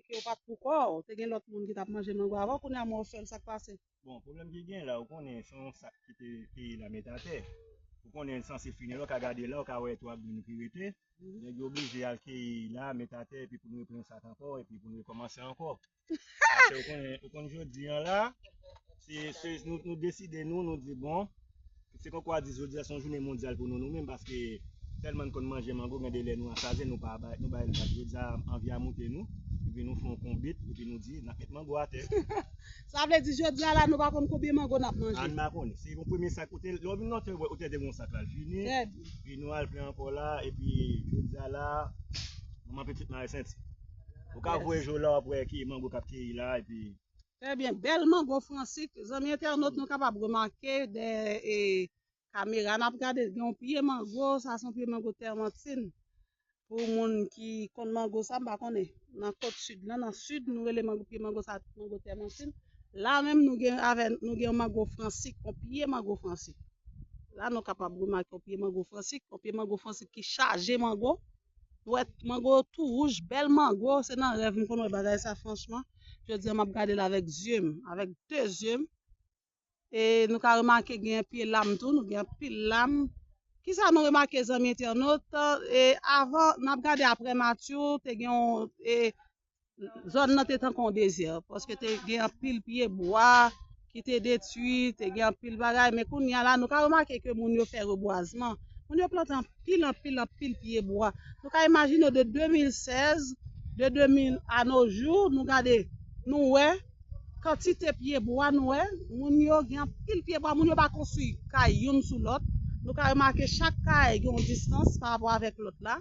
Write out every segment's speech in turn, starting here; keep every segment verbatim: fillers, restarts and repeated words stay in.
ke w pa t pou kò w, te gen lòt moun ki t ap manje mango avan w, kounye a men w sèl, sa k pase? Bon, pwoblèm ki gen la, ou konnen, se yon sak ki te peyi la met atè. Ou konnen, l sanse fini la, ou ka gade la, ou ka wè twa grenn ki rete. Nèg yo oblije al keyi la, met atè, epi pou nou reprann sak ankò, epi pou nou rekòmanse ankò. Paske ou konnen, ou konn jodi an la, se, se, nou, nou deside nou, nou di bon, se kòk w a di jodi a se yon jounen mondyal pou nou, nou menm, paske tèlman n konn manje mango, gen de lè nou rasaze, nou pa bay, nou bay lòt. Jodi a, anvi a moute nou, epi nou fè yon konbit, epi nou di, n ap met mango atè. Sa vle di, jodi a la, nou pa konn konbyen mango n ap manje. A, n pa konnen. Se yon premye sak, ou te, lè w vin nan otè, ou te, te gen yon sak la, l fini, epi nou al plen ankò la, epi jodi a la, manman pitit mare senti. Ou ka voye je w la, w ap wè ki mango k ap keyi la, epi Trè byen, bèl mango fransik. Zanmi entènot, nou kapab remake dèyè e, kamera n ap gade, gen yon pye mango, sa se yon pye mango tèmantin. Pou moun ki konn mango sa, m pa konnen. Nan kot sid lan, nan sid, nou rele mango, pye mango sa mango tèmantin. La menm, nou gen avè, nou gen yon mango fransik, yon pye mango fransik. La, nou kapab remake yon pye mango fransik, yon pye mango fransik ki chaje mango. Nou wè mango yo tou wouj, bèl mango, se nan rèv m konn wè bagay sa, franchman. Jodi a, m ap gade l avèk zye m, avèk de zye m. E nou ka remake gen pye lam tou, nou gen anpil lam. Kisa nou remake, zanmi entènot? E avan, n ap gade aprè mati, te gen yon, e, zòn nan te tankou yon dezè, paske te gen anpil pye bwa ki te detwi, te gen anpil bagay, men kounye a la, nou ka remake ke moun yo fè rebwazman. Moun yo plante anpil, anpil, anpil pye bwa. Nou ka imajine de de mil sèz, de de mil a no jou, nou gade, nou wè, kantite pye bwa nou wè, moun yo gen anpil pye bwa, moun yo pa konstwi kay youn sou lòt. Nou ka remake chak kay gen yon distans pa rapò avèk lòt la.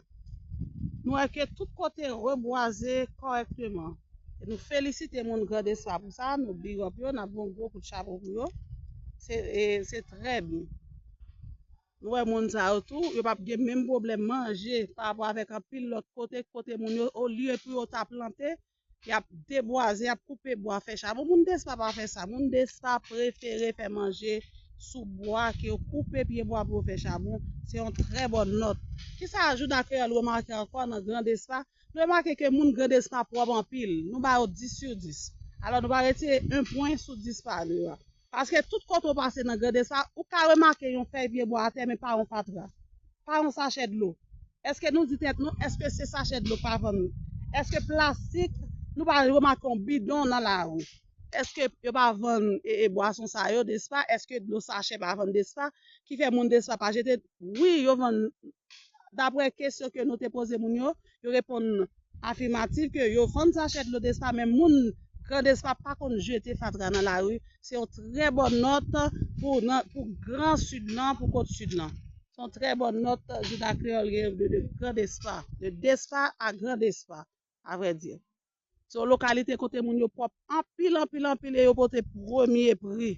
Nou wè ke tout kote rebwaze kòrèkteman. E nou felisite moun Grandespa pou sa, nou big up yo, n ap ba yon gwo kout chapo pou yo. Se, e, se trè byen. Nou wè moun sa yo tou, yo p ap gen menm pwoblèm manje pa rapò avèk anpil lòt kote, kote moun yo, olye pou yo ta plante, y ap debwaze, y ap koupe bwa, fè chabon. Moun Despa pa fè sa. Moun Despa prefere fè manje sou bwa ke yo koupe pye bwa pou yo fè chabon. Se yon trè bòn nòt. Kisa Jouda Kreyòl remake ankò nan Grandespa? Nou remake ke moun Grandespa pwòp anpil. Nou ba yo dis sou dis. Alò, nou va retire en pwen sou dis pa nou yo a. Paske tout kote w pase nan Grandespa, ou ka remake yon fèy pye bwa atè, men pa yon fatra. Pa yon sachè dlo. Èske nou di tèt nou, èske se sachè dlo k pa vann? Èske plastik, nou pa remake yon bidon nan lari? Èske yo pa vann e, e bwason sa yo Despa? Èske dlo sachè pa vann Despa? Ki fè moun Despa pa jete? Wi, yo vann. Daprè kesyon ke nou te poze moun yo, yo reponn afimatif ke yo vann sachè dlo Despa, men moun Grandespa pa konn jete fatra nan lari. Se yon trè bòn nòt pou, nan, pou Gran Sid lan, pou Kot Sid lan. Se yon trè bòn nòt Jouda Kreyòl gen de, de Grandespa, de Despa a Grandespa, a vrè di. Se yon lokalite kote moun yo pwòp anpil, anpil, anpil e yo pote premye pri.